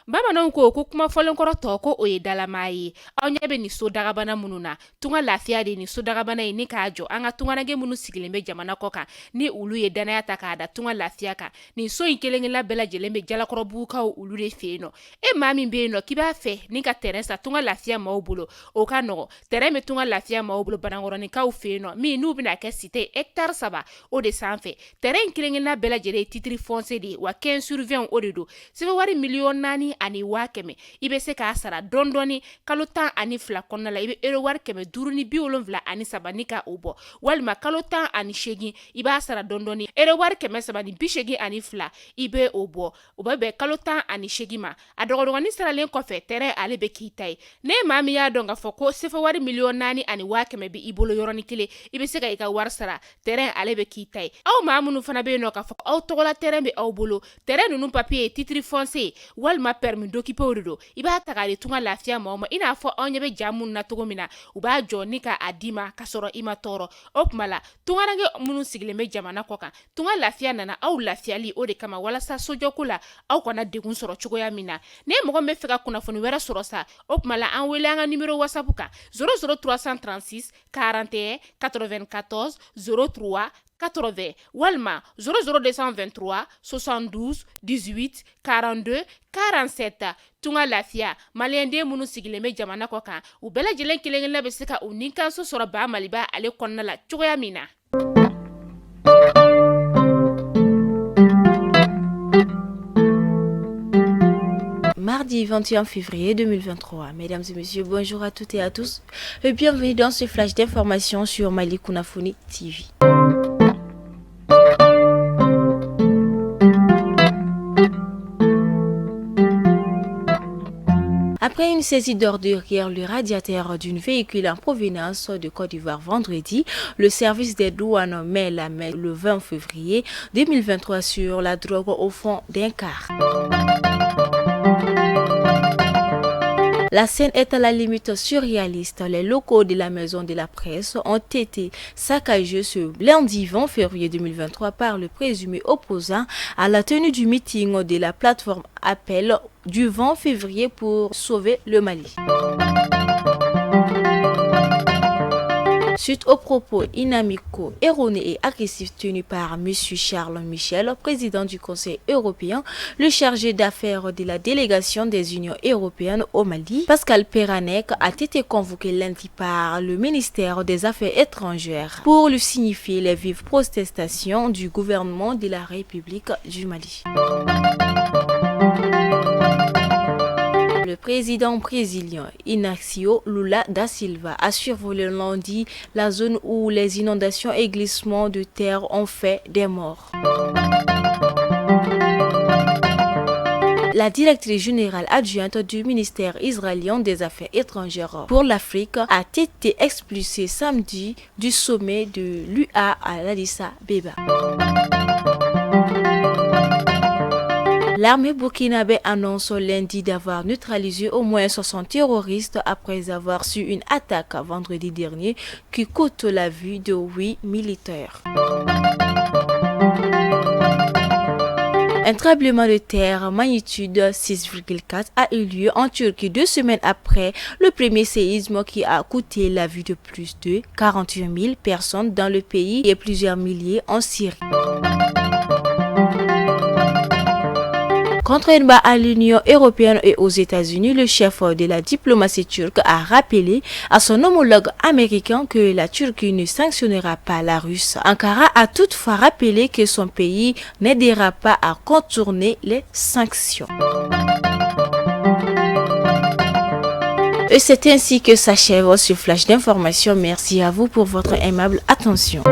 Bamananw ko kuma fɔlenkɔrɔ tɔ ko o ye dalama ye. Aw ɲɛ bɛ nin so dagabana minnu na, Tunga Lafiya de nin so dagabana in ni k'a jɔ. An ka tungaranke minnu sigilen bɛ jamana kɔ kan, ni olu ye dannaya ta k'a da Tunga Lafiya kan, nin so in kelenkelenna bɛɛ lajɛlen bɛ Jalakɔrɔbugukaw olu de fɛ yen nɔ. E maa min bɛ yen nɔ k'i b'a fɛ ni ka terrain san Tunga Lafiya maaw bolo, o ka nɔgɔ. Terrain bɛ Tunga Lafiya maaw bolo Banankɔrɔninkaw fɛ yen nɔ, min n'u bɛna kɛ cité hectare 3 o de sanfɛ. Terrain in kelenkelenna bɛɛ lajɛlen ye titre foncier de ye, wa 15 sur 20 o de don. CFA wari 4,100,000, i bɛ se k'a sara dɔɔni dɔɔni kalo 12 kɔnɔna la. I bɛ euro wari 573 ni ka o bɔ, walima kalo 18 i b'a sara dɔɔni dɔɔni, euro wari 382 i bɛ o bɔ. O bɛ bɛn kalo 18 ma. A dɔgɔdɔgɔnin saralen kɔfɛ, terrain ale bɛ k'i ta ye. Ne maa min y'a dɔn k'a fɔ ko CFA wari 4,100,000 bɛ i bolo yɔrɔnin kelen, i bɛ se ka i ka wari sara, terrain ale bɛ k'i ta ye. Aw maa minnu fana bɛ yen nɔ k'a fɔ aw tɔgɔla terrain bɛ aw bolo, terrain ninnu papier ye titre foncier walima permis d'occuper de don, i b'a ta k'a di Tunga Lafiya maaw ma. I n'a fɔ aw ɲɛ bɛ ja minnu na cogo min na, u b'a jɔ ni k'a d'i ma ka sɔrɔ i ma tɔɔrɔ. O tuma la, tungaranke minnu sigilen bɛ jamana kɔ kan, Tunga Lafiya nana aw lafiyali o de kama, walasa sojɔko la aw kana degun sɔrɔ cogoya min na. Ni mɔgɔ min bɛ fɛ ka kunnafoni wɛrɛ sɔrɔ sa, o tuma la an wele an ka numéro WhatsApp kan 00 336 41 94 03 80 walima 00 223 72 18 42 47. Tunga Lafiya, maliyɛnden minnu sigilen bɛ jamana kɔ kan, u bɛɛ lajɛlen kelen-kelenna bɛ se ka u nikanso sɔrɔ ba Maliba ale kɔnɔna la cogoya min na. Mardi 21 février 2023. Mesdames et messieurs, bonjour à toutes et à tous et bienvenue dans ce flash d'information sur Mali Kunnafoni TV. Après une saisie d'ordures derrière le radiateur d'un véhicule en provenance de Côte d'Ivoire vendredi, le service des douanes met la main le 20 février 2023 sur la drogue au fond d'un car. La scène est à la limite surréaliste. Les locaux de la maison de la presse ont été saccagés ce lundi 20 février 2023 par le présumé opposant à la tenue du meeting de la plateforme Appel du 20 février pour sauver le Mali. Suite aux propos inamicaux, erronés et agressifs tenus par M. Charles Michel, président du Conseil européen, le chargé d'affaires de la délégation des Unions européennes au Mali, Pascal Perranek, a été convoqué lundi par le ministère des Affaires étrangères pour lui signifier les vives protestations du gouvernement de la République du Mali. Le président brésilien Inácio Lula da Silva a survolé lundi la zone où les inondations et glissements de terre ont fait des morts. La directrice générale adjointe du ministère israélien des Affaires étrangères pour l'Afrique a été expulsée samedi du sommet de l'UA à l'Addis Abeba. L'armée burkinabé annonce lundi d'avoir neutralisé au moins 60 terroristes après avoir su une attaque vendredi dernier qui coûte la vie de 8 militaires. Un tremblement de terre magnitude 6,4 a eu lieu en Turquie 2 semaines après le premier séisme qui a coûté la vie de plus de 41 000 personnes dans le pays et plusieurs milliers en Syrie. Contrairement à l'Union européenne et aux États-Unis, le chef de la diplomatie turque a rappelé à son homologue américain que la Turquie ne sanctionnera pas la Russie. Ankara a toutefois rappelé que son pays n'aidera pas à contourner les sanctions. Et c'est ainsi que s'achève ce flash d'information. Merci à vous pour votre aimable attention.